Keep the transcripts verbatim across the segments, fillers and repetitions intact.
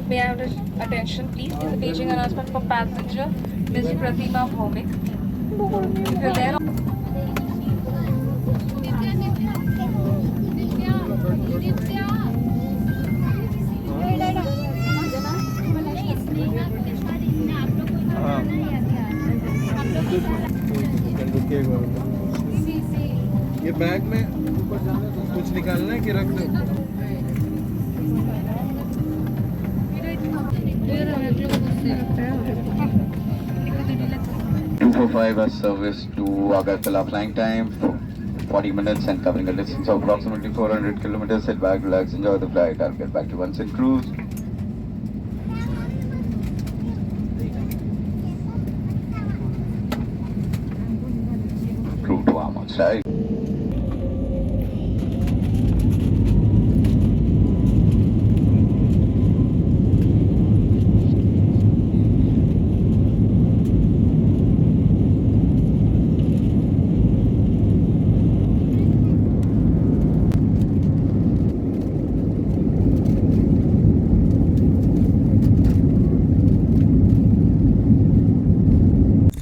May I have your attention, please? This is a paging announcement for passenger Miss Pratima Bhowmik. If you're there, ये बैग में कुछ निकालना है कि रख दो? Two four five has service to Agartala. Flying time forty minutes and covering a distance of approximately four hundred kilometers. Sit back, relax, enjoy the flight. I'll get back to you once it cruise. Crew to Amon side.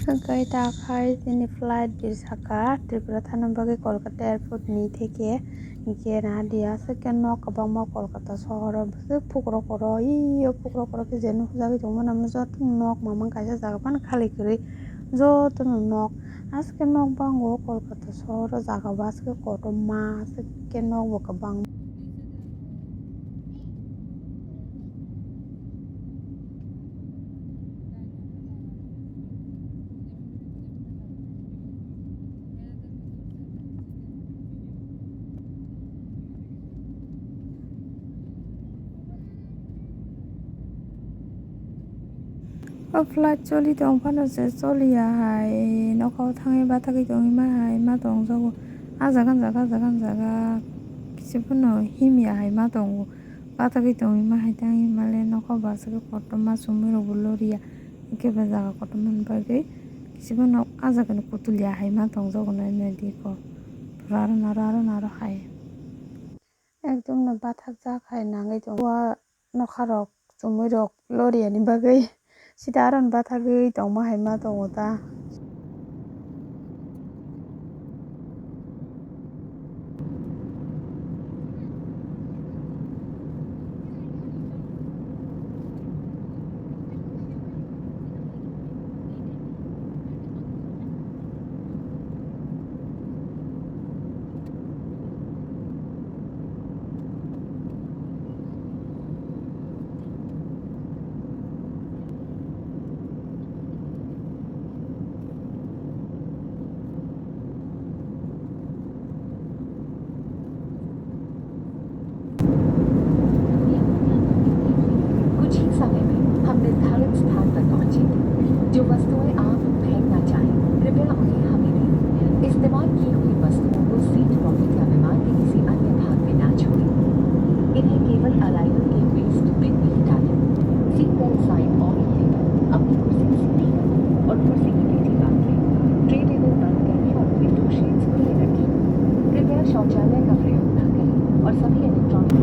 Hwnkhe ta khai chini flight bisaka Tripura thana bagwi Kolkata airport ni theke hwnkhe nadia aswk khe nok kwbangma Kolkata sohoro bwswk phukrok oro iyo phukrok oro khe je nukjagwi tongmani joto nok mamang kaisa jaga phano khali kwrwi jotono nok aswk khe nok bango Kolkata sohoro jaga o aswk khe kotorma aswk khe nok bo kwbang. O flight choli tong phano se choliya hai, nokhao thangwi bathagwi tongwi ma hai ma tongjago. Ah jaga ni jaga, ah jaga ni jaga kisa phano himya hai ma tongo. Bathagwi tongwi ma hai tangwi male nokhao bo aswk kotorma chumui rokbo loriya. Hwnkhe bo jaga kotorma ni bagwi kisa phano ah jaga ni kutul ya hai ma tongjago nai nai di ko. Pura aro naro aro naro hai. Ekdom no bathakjak hai nangwi tongo. Nokharok chumui rok loriya ni bagwi sida aro ni bathagwi tongma hai ma tongo ta. कुछ ही समय में हम निर्धारित स्थान पर पहुंचेंगे। जो वस्तुएं आप फेंकना चाहें, कृपया उन्हें हमें दें। इस्तेमाल की हुई वस्तुओं को सीट पॉकेट या विमान के किसी अन्य भाग में ना छोड़ें। इन्हें केवल arrival gate waste bin में ही डालें। Seat belt sign on रखें। अपनी कुर्सी की सीटी पर और कुर्सी की पेटी बांध लें। Tray table बंद करने और window shades खुले रखें। कृपया शौचालय का प्रयोग न करें और सभी electronic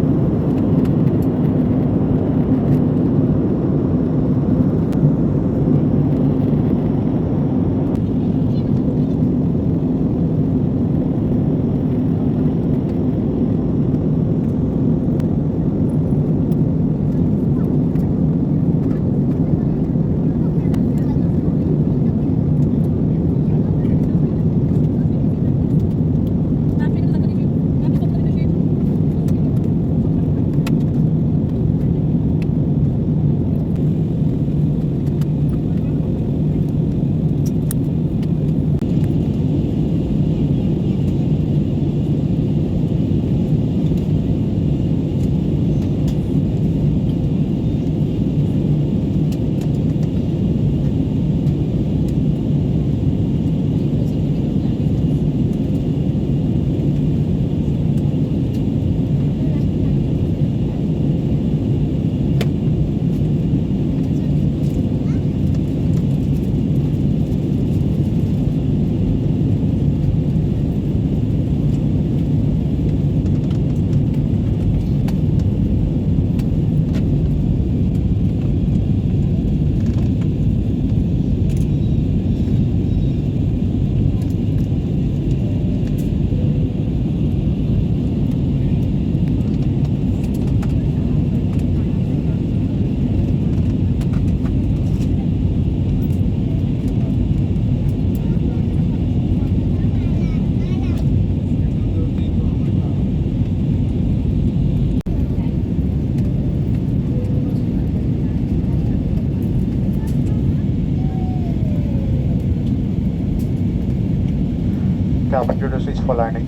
Kapag dulu switch ko line.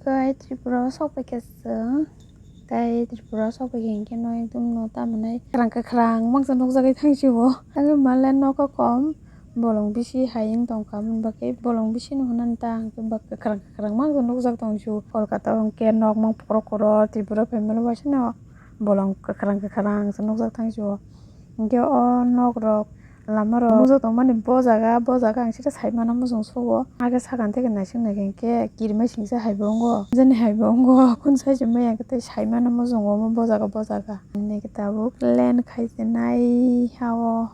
Guys, Tripura o sok paikha chwng. Tei Tripura o sok paikha hinkhe no ekdom no tamo nai kwkhwrang kwkhwrang mangsa nukjagwi thangsi o. Ang malen nogo kom bolong bisi hai wng tongkha, aboni bagwi bolong bisi no hwnani ta hwnkhe ba kwkhwrang kwkhwrang mangsa nukjak tongsi o. Kolkata o hwnkhe nok mang phoro koro, Tripura o phaimani waisa no bolong kwkhwrang kwkhwrang se nukjak thangsi o. Hwnkhe o nok rok lama rok nukjak tongmani bo jaga, bo jaga ang sita saimano muchung sugo. Age sakang theke naising naikhe hwnkhe kirima singsa hai bo wngo, jani hai bo wngo, kun sai se maya khe tei saimano muchungo omo bo jaga, bo jaga. Nini khe tabuk plan khai se nai ha o.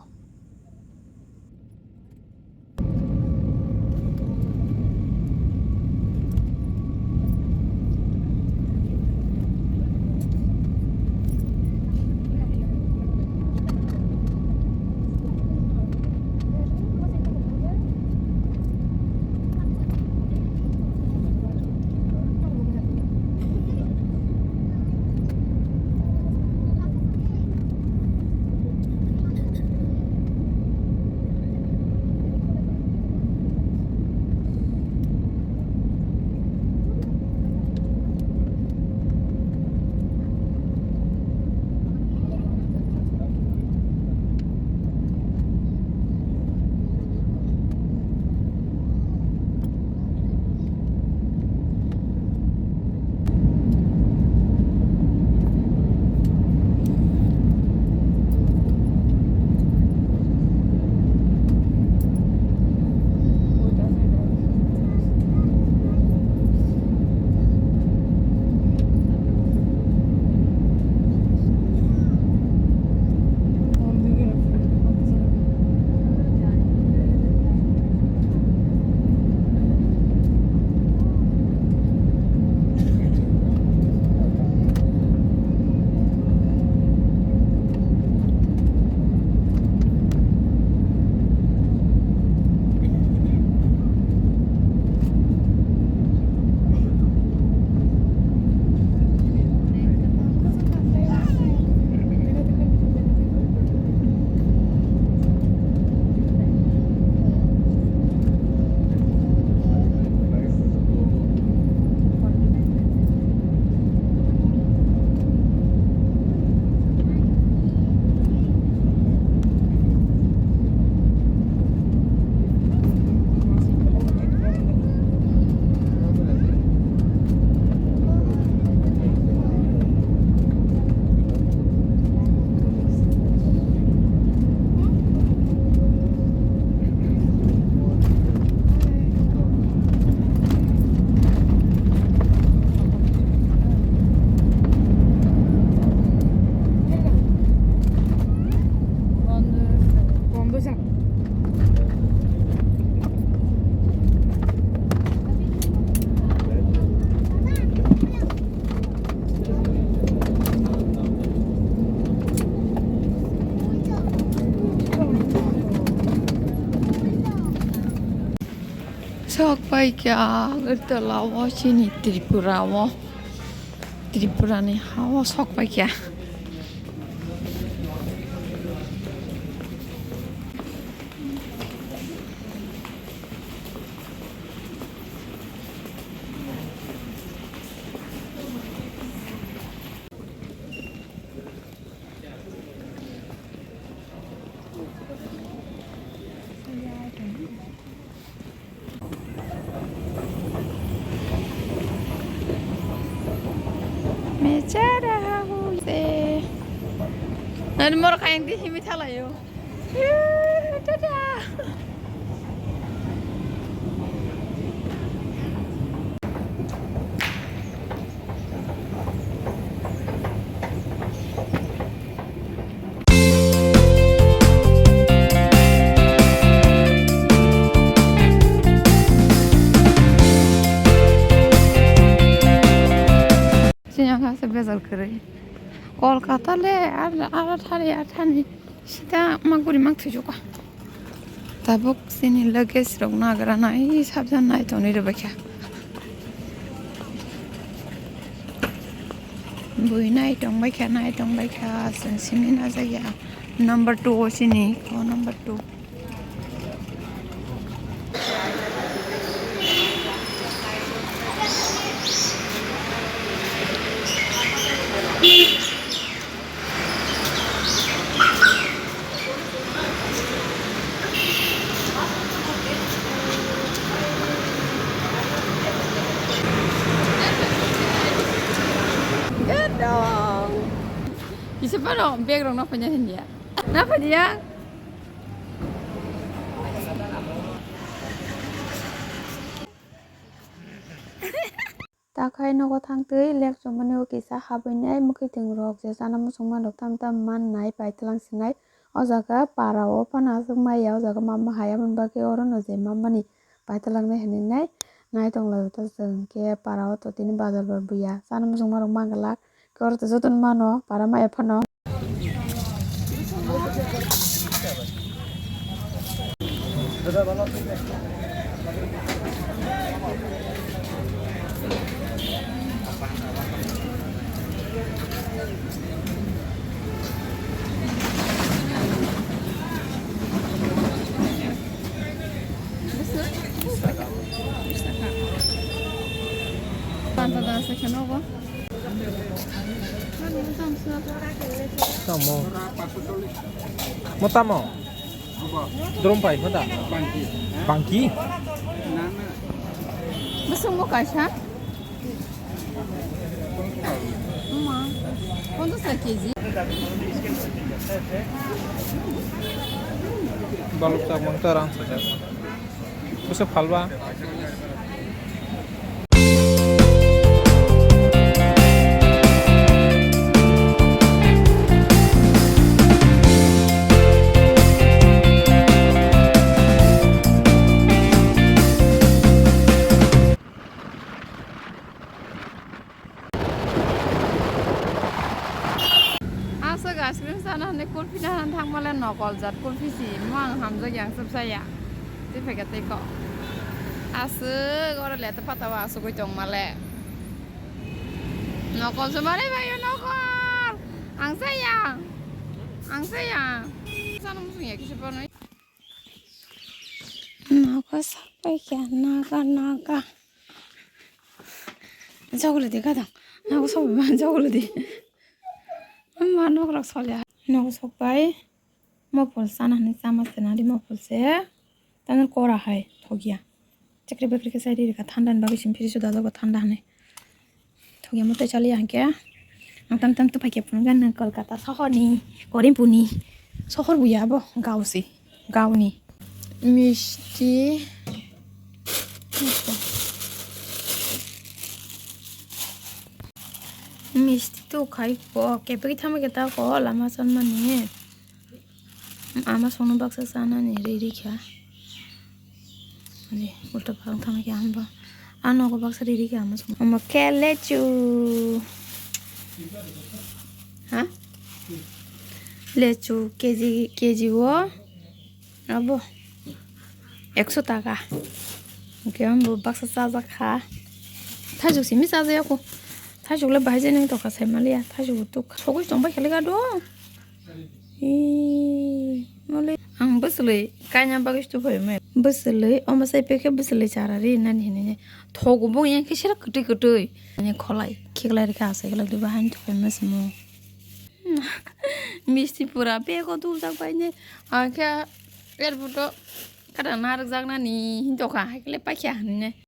Sok paikha Agartala o chini Tripura o, Tripura ni ha o sok paikha. Mechara huse. Nani mor kayang di himi thalayo. Tada. Sini ang kasa bezar kwrwi. Kolkata le ar, ar thani, ar thani. Sita mak buri mak thujuka. Tabuk sini luggage rok nagra nai sabjan nai tongni rwbaikha. Bui nai tongbaikha, nai tongbaikha, chwng simi najak ya. Number two o sini, o number two. Gadong. Kisa pano bag rok no phanya hindia. Na phanya. Takhai nogo thangtwi lek chumani o kisa habwi nai mwkhwtwng rok je chana muchungma rok tam tam man nai paitwlang sinai. O jaga para o phano aswk maya, o jaga mama hai aboni bagwi oro no je mamani paitwlang nai hinwi nai nai tong lai o to chwng khe para o to tini bazar bar buya chana muchungma rok man glak khe oro to jotono mano para maya phano. Panta da se kheno go. Tamo. Mo tamo. Drum pai mo da. Bangki. Bwswk mo kaisa. Ma. Ponchash taka keji. Balok chak mang ta rang sajak. Bwswk phalba. Aswk ice cream chana hinwi kulfi nana thangmale nokol jat kulfi si mang hamjak yang chwpsa ya. Tei phaikha tei kok. Aswk oro leta pata o asugwi tongmale. Nokol se mare bai o nokol. Ang saya. Ang saya. Chana muchung ya kisa panwi. Nokol sapai kya naga naga. Jogole de gadang. Nokol sapai ma jogole de. Amma nok rok solya. Nok sok bai. Mopol sana hinwi chama se nadi mopol se. Tamo kora hai thokya. Chakri bakri khe sai rika thanda ni bagwi sim fridge o dajak thanda hinwi. Thokya mo tei chaliya hinkhe. Ang tam tam tupai khe phunukha nwng Kolkata sohor ni Korimpur ni sohor buya bo gao se gao ni. Misti. Misti to khai ko, kepek thamwi khe ta ko lama chonmani. Ama songno baksa chanani ri ri kha. Ani ulta phang thamwi khe amba. Ano ko baksa ri ri kha ama songno. Omo khe lechu. Ha? Lechu K G, K G o. Abo ekso taka. Hwnkhe ang bo baksa chajak kha. Thaichuk simi chajaya kho. Thaichuk le bahai jani tokha sai maliya. Thaichuk bo tuk kha. Sogwi tongbai kha le ga do. Ee, mali. Ang bwswlwi kaina bagwi stu phai mai. Bwswlwi, omo sai pekhe bwswlwi chara ri nani hinwi ne. Thogo bo yang khe sera kwtwi kwtwi. Ani kholai, khiklai rikha asai khlai diba hain thok phai ma simo. Misti pura bego dul jak bai ne. Ang khe airport o kada narwk jak nani hin tokha hai khlai paikha hinwi ne.